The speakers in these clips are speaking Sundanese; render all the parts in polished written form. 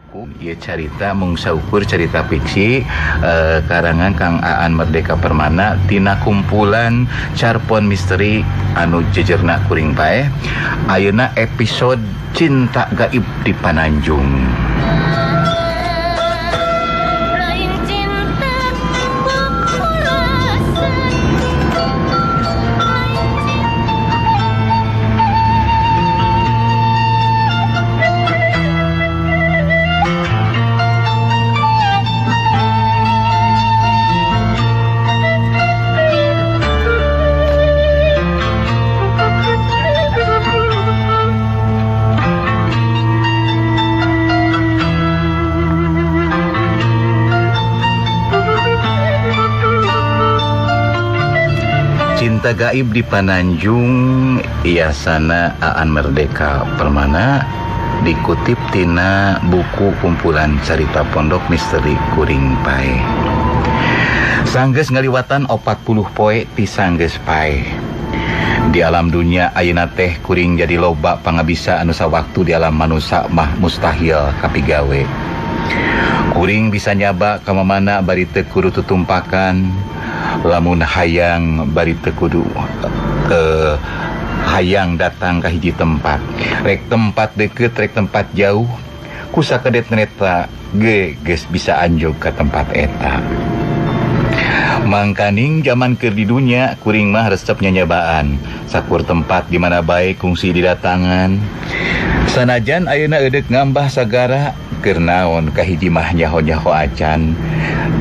Ieu carita mung saukur carita fiksi karangan Kang Aan Merdeka Permana tina kumpulan Carpon Misteri anu jejerna kuring paeh. Ayeuna episode Cinta Gaib di Pananjung. Cinta Gaib di Pananjung iasana Aan Merdeka Permana dikutip tina buku kumpulan carita pondok misteri kuring paeh. Sanggeus ngaliwatan 40 poe ti sanggeus paeh. Di alam dunia ayeuna teh kuring jadi loba pangabisa anu sawaktu di alam manusa mah mustahil kapigawe. Kuring bisa nyaba ka mamana bari teu kudu tutumpakan. Lamun hayang bari teu kudu hayang datang ka hiji tempat, rek tempat deket rek tempat jauh, ku sakedet neta ge geus bisa anjog ka tempat eta. Mangkaning jaman keur di dunya kuring mah resep nyanyabaan sakur tempat di mana bae kungsi didatangan. Sanajan ayeuna eudeuk ngambah sagara keur naon ka hiji mah nyaho-nyaho acan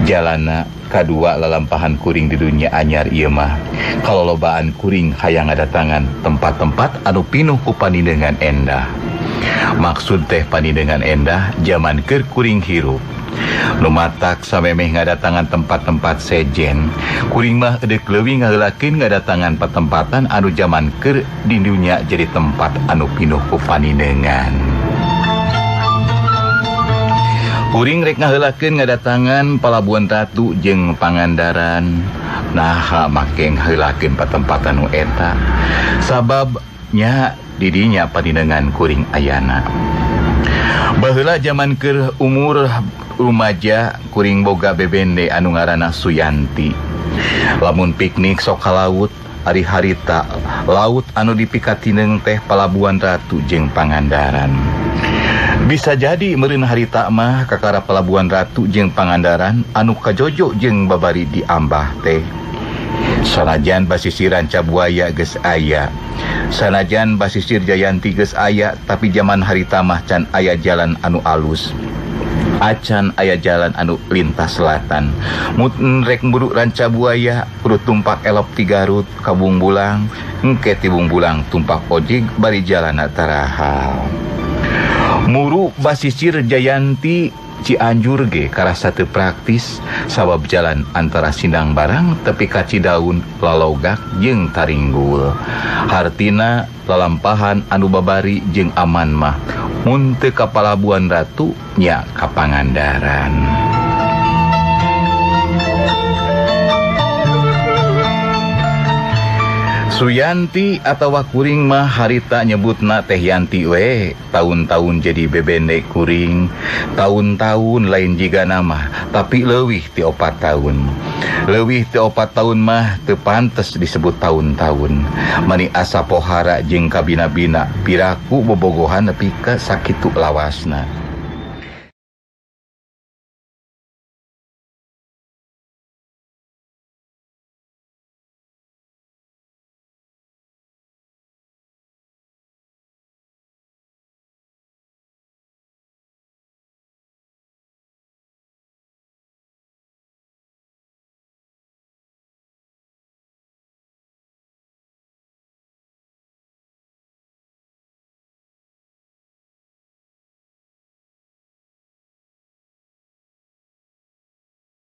jalana. Kadua lalampahan kuring di dunia anyar ieu mah kalolobaan kuring hayang ngadatangan tempat-tempat anu pinuh ku panindengan endah. Maksud teh panindengan endah jaman keur kuring hirup. Nu matak samemeh ngadatangan tempat-tempat sejen, kuring mah eudeuk leuwih ngaheulakeun ngadatangan patempatan anu jaman keur di dunia jadi tempat anu pinuh ku panindengan. Kuring rek ngaheulakeun ngadatangan Palabuhan Ratu jeung Pangandaran. Naha make ngaheulakeun patempatan nu eta. Sabab nya didinya panindengan kuring ayana. Baheula jaman keur umur rumaja kuring boga bebende anu ngaranna Suyanti. Lamun piknik sok ka laut ari harita laut anu dipikatineng teh Palabuhan Ratu jeung Pangandaran. Bisa jadi meureun harita mah kakara Palabuhan Ratu jeung Pangandaran anu kajojo jeung babari di ambah teh. Sanajan basisir Ranca Buaya geus aya, sanajan basisir Jayanti geus aya, tapi jaman harita mah can aya jalan anu alus. Acan aya jalan anu lintas selatan. Mun rek mburu Ranca Buaya kudu tumpak elop ti Garut ka Bungbulang, engke ti Bungbulang tumpak ojeg bari jalanna tarahal. Muru basisir Jayanti Cianjur ge karasa teu praktis sabab jalan antara Sindang Barang tepi ka Cidaun lalogak jeung taringgul. Hartina lalampahan anu babari jeung aman mah mun teu ka Palabuhan Ratu nya ka Pangandaran. Suyanti atawa kuring mah harita nyebutna teh Yanti we, tahun-tahun jadi bebende kuring, tahun-tahun lain jiga nama, tapi leuwih ti 4 tahun. Leuwih ti 4 tahun mah teu pantes disebut tahun-tahun. Mani asa pohara jeung kabina-bina piraku bobogohan nepi ka sakitu lawasna.